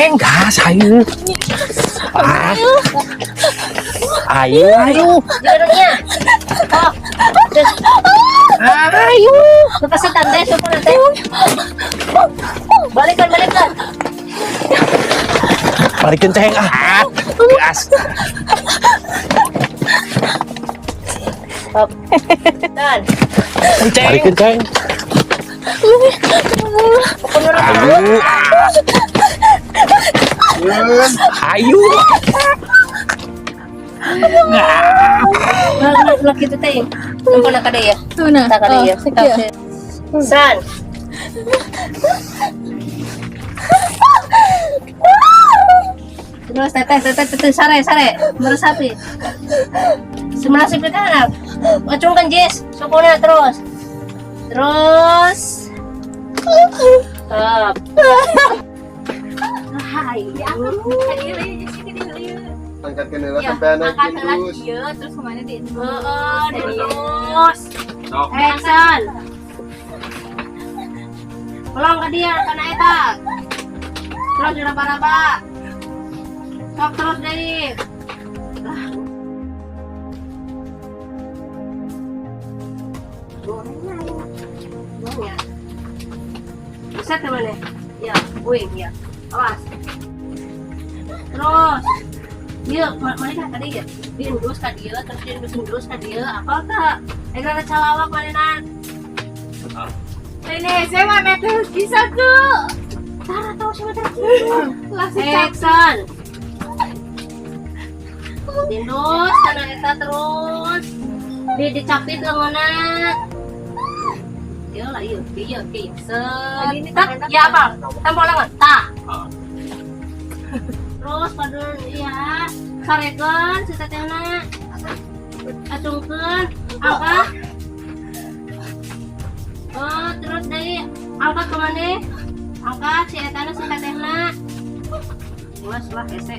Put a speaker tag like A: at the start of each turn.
A: Ceng, gas, ayo. Ah. Ayo, ayo.
B: Jalurnya. Oh. Terus
A: Ayo.
B: lepasin teh, syukur teh. Balikan, balikan.
A: Balikin, Ceng, ah. Gas.
B: Hop. Dan.
A: Ceng. Balikin, Ceng. Ayo. Ayo.
B: Ulah, ulah gitu teh. Tunggu nak ada ya.
C: Tuh nah.
B: Tak ada ya.
C: Sakieu.
B: San. Terus teteh, teteh, teteh, sare, sare, meresapi. Semelasip ke kanan. Acungkan Jess, sukuna terus. Terus. Stop. Hai,
D: Angkatkan heula sampai anak
C: Angkat heula
D: terus.
C: ieu terus kemana di
B: Heeh, terus. Action. Pelong ke dia kana eta. Terus diraba-raba. Sok terus deui. Lah. Gorengnya. Bisa ke mana? Ya, wing ya. Awas. Terus. Iya, mana tadi ya? Diendus ka dieu, terus diendus-endus ka dieu. Apa tak? Eh, rada calawak manehna.
C: Ini saya mana tuh bisa tuh.
B: Tara tahu siapa terkitu.
C: Langsung capek.
B: Action. Diendus kana eta terus. Di dicapit leungeunna. Iya lah, iya, iya, iya. Set. Tak, ya apa? Tampol lengan. Tak. Terus pada iya, sarekeun si tetehna. Acungkeun, angkat. Oh, terus deui angkat ke mana? Angkat si etana si tetehna. Wah, lah hese.